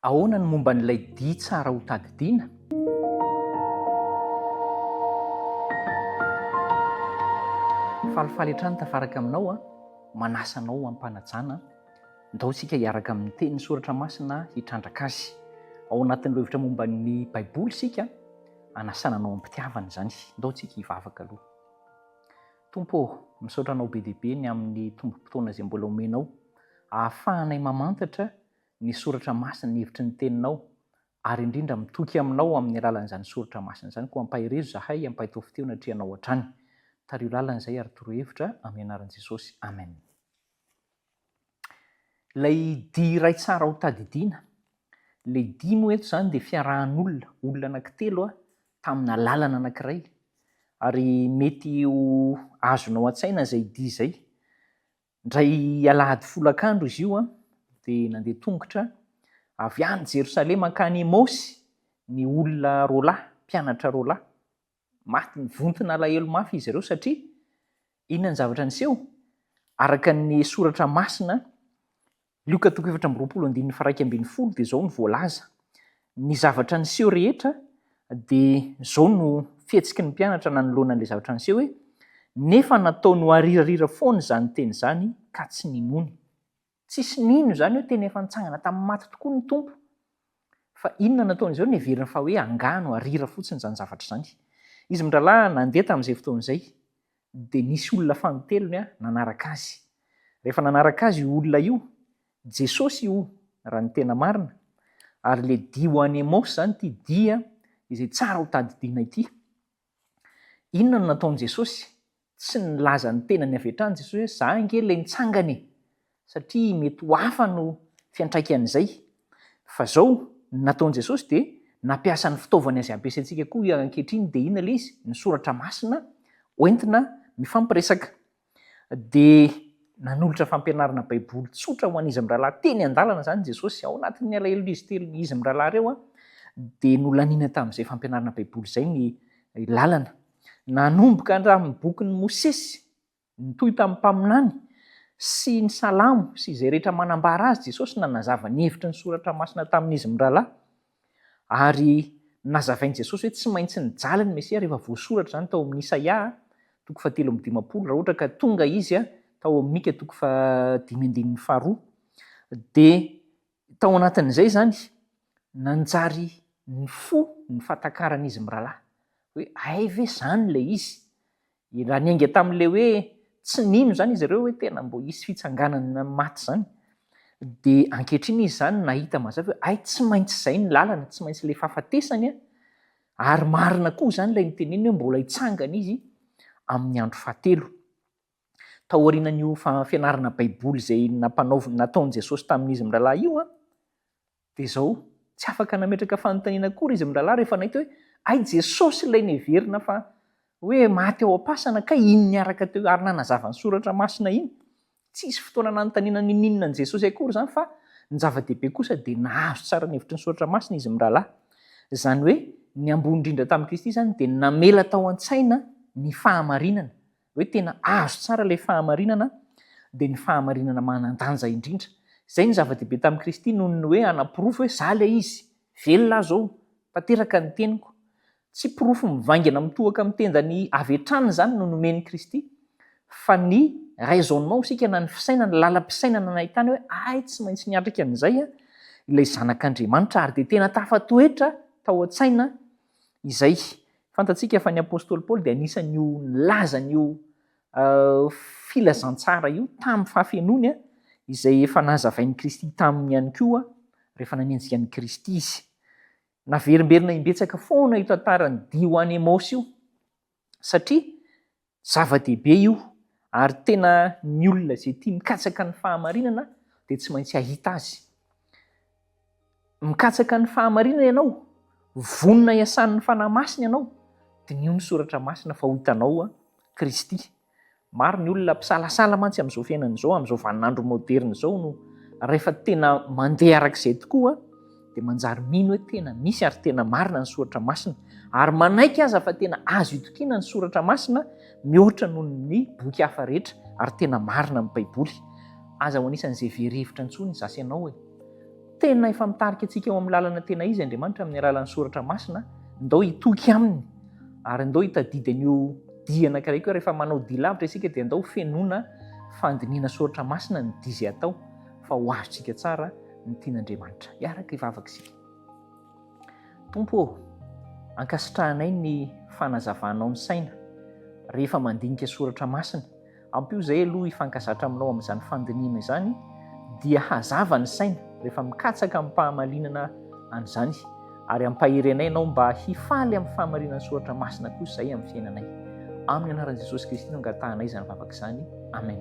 Ahoana ny momba an'ilay dihy tsara ho tadidiana? Falifaly hatrany tafaraka aminao aho, manasa anao am-panajana, ndao isika hiaraka amin'ny tenin'ny Soratra Masina hitrandraka azy. Ao anatin'ireo hevitra momba ny Baiboly isika, anasana anao am-pitiavana izany. Ndao isika hivavaka aloha. Tompo ô, misaotra Anao be dia be ny amin'ny tombom-potoana izay mbola omenao, ahafahanay mamantatra ny Soratra Masina, ny hevitry ny Teninao, ary indrindra mitoky Aminao amin'ny alalan'izany Soratra Masina izany. Koa ampaherezo izahay, ampahitaovy teo anatrehanao hatrany. Tariho lalana izay ary toroy hevitra, amin'ny anaran'i Jesosy. Amen. Ilay dihy iray tsara ho tadidiana. Ilay dihy moa eto izany dia fiarahan'olona, olona anankitelo tamina lalana anankiray. Ary mety ho azonao an-tsaina izay dihy izay. Indray alahady folakandro izy io dia nandeha tongotra avy any Jerosalema hankany Emaosy ny olona roalahy, mpianatra roalahy. Maty nivontina alahelo mafy izy ireo satria inona ny zavatra niseho? Araka ny soratra masina, Lioka toko 24 andininy faha-11 dia izao no voalaza, Ny zavatra niseho rehetra dia izao no fihetsiky ny mpianatra nanoloana an'ilay zavatra niseho hoe, Nefa nataony ho arirarira foana izany teny izany ka tsy ninoany. Tsisy nino izany hoe tena efa nitsangana tamin'ny maty tokoa ny Tompo. Fa inona nataon'izy ireo? Neveriny fa hoe angano, arira fotsiny izany zavatra izany. Izy mirahalahy nandeha tamin'izay fotoana izay, dia nisy olona fanintelony nanaraka azy. Rehefa nanaraka azy io olona io, Jesosy io raha ny tena marina, ary ilay dia ho any Emaosy izany ity dia izay tsara ho tadidiana ity. Inona no nataon'i Jesosy? Tsy nilaza ny tenany avy hatrany Jesosy hoe za ange ilay nitsangana e! Satria mety ho hafa no fiantraikan'izay. Fa izao, ny nataon'i Jesosy dia nampiasa ny fitaovana izay ampiasaintsika koa ankehitriny dia inona ilay izy? Ny soratra masina hoentina mifampiresaka. Dia nanolotra fampianarana Baiboly tsotra ho an'izy mirahalahy teny an-dalana izany Jesosy. Ao anatin'ny alahelon'izy telo, izy mirahalahy ireo, dia nolaniana tamin'izay fampianarana Baiboly izay ny lalana. Nanomboka hatramin'ny bokin'i Mosesy, nitohy tamin'ny mpaminany sy ny Salamo sy izay rehetra manambara azy Jesosy nanazava ny hevitry ny Soratra Masina tamin'izy mirahalahy. Ary nazavain'i Jesosy hoe tsy maintsy nijaly ny Mesia rehefa voasoratra izany tao amin'ny Isaia toko fahatelo amby dimampolo, raha ohatra ka tonga izy tao amin'ny Mika toko fahadimy andininy faharoa. Dia tao anatin'izay izany, nanjary nifoha ny fahatakaran'izy mirahalahy hoe hay ve izany ilay izy? Raha niainga tamin'ilay hoe tsy nino izany izy ireo hoe tena mbo hisy fitsanganana maty izany, dia ankehitriny izy izany nahita mazava hoe hay tsy maintsy izay ny lalana, tsy maintsy ilay fahafatesany ary marina koa izany ilay niteneniny hoe mbola hitsangana izy amin'ny andro fahatelo. Taorianan'io fianarana Baiboly izay nampanaoviny, nataon'i Jesosy tamin'izy mirahalahy io, Dia izao, tsy afaka nametraka fanontaniana akory izy mirahalahy rehefa nahita hoe hay Jesosy ilay neverina fa hoe maty ao am-pasana kay iny niaraka teo ary nanazava ny soratra masina iny. Tsy hisy fotoana nanontaniana n'inon'inona an'i Jesosy akory izany fa ny zava-dehibe kosa dia nahazo tsara ny hevitry ny soratra masina izy mirahalahy. Izany hoe ny ambony indrindra tamin'i Kristy izany dia ny namela tao an-tsaina ny fahamarinana hoe tena azo tsara ilay fahamarinana dia ny fahamarinana manan-danja indrindra. Izay no zava-dehibe tamin'i Kristy noho ny hoe hanaporofo hoe za ilay izy, velona aho izao, tanteraka ny teniko. Tsy porofo mivaingana mitohaka amin'ny tendany avy hatrany izany no nomen'i Kristy fa ny raisonnement isika na ny fisainana, lalam-pisainana nahitany hoe hay tsy maintsy niatrika an'izay ilay Zanak'Andriamanitra ary dia tena tafatoetra tao an-tsaina izay. Fantatsika fa ny apostoly Paoly dia anisan'io nilaza an'io filazantsara io tamin'ny fahafenoany, izay efa nazavain'i Kristy taminy ihany koa rehefa nanenjika an'i Kristy izy. Naverimberina imbetsaka foana io tantaran'ny dia ho any Emaosy io, satria Zava-dehibe io ary tena ny olona izay tia mikatsaka ny fahamarinana dia tsy maintsy hahita azy. Mikatsaka ny fahamarinana ianao, vonona hiasan'ny Fanahy Masina ianao, diniho ny Soratra Masina fa ho hitanao Kristy. Maro ny olona mpisalasala mantsy amin'izao fiainana izao, amin'izao vaninandro moderina izao no rehefa tena mandeha araka izay tokoa dia manjary mino hoe tena misy ary tena marina ny soratra masina ary manaiky aza fa tena azo itokiana ny soratra masina mihoatra noho ny boky hafa rehetra ary tena marina ny baiboly. Aza ho anisan'izay very hevitra intsony za sy ianao e. Tena efa mitarika antsika eo amin'ny lalana tena izy Andriamanitra amin'ny alalan'ny soratra masina, ndao hitoky aminy ary ndao hitadidy an'io dia anankiray koa rehefa manao dia lavitra isika dia ndao fenoina fandinihana soratra masina ny dia izay atao fa ho azontsika tsara ny tian'Andriamanitra. Hiaraka hivavaka isika. Tompo ô, ankasitrahanay ny fanazavanao ny saina rehefa mandinika soratra masina. Ampio izay aloha hifankazatra aminao amin'izany fandinihana izany dia hazava ny saina rehefa mikatsaka amim-pahamalinana an'izany ary ampahery anay ianao mba hifaly amin'ny fahamarinan'ny soratra masina kosa izay amin'ny fiainanay. Amin'ny anaran'i Jesosy Kristy no angatahanay izany vavaka izany. Amen.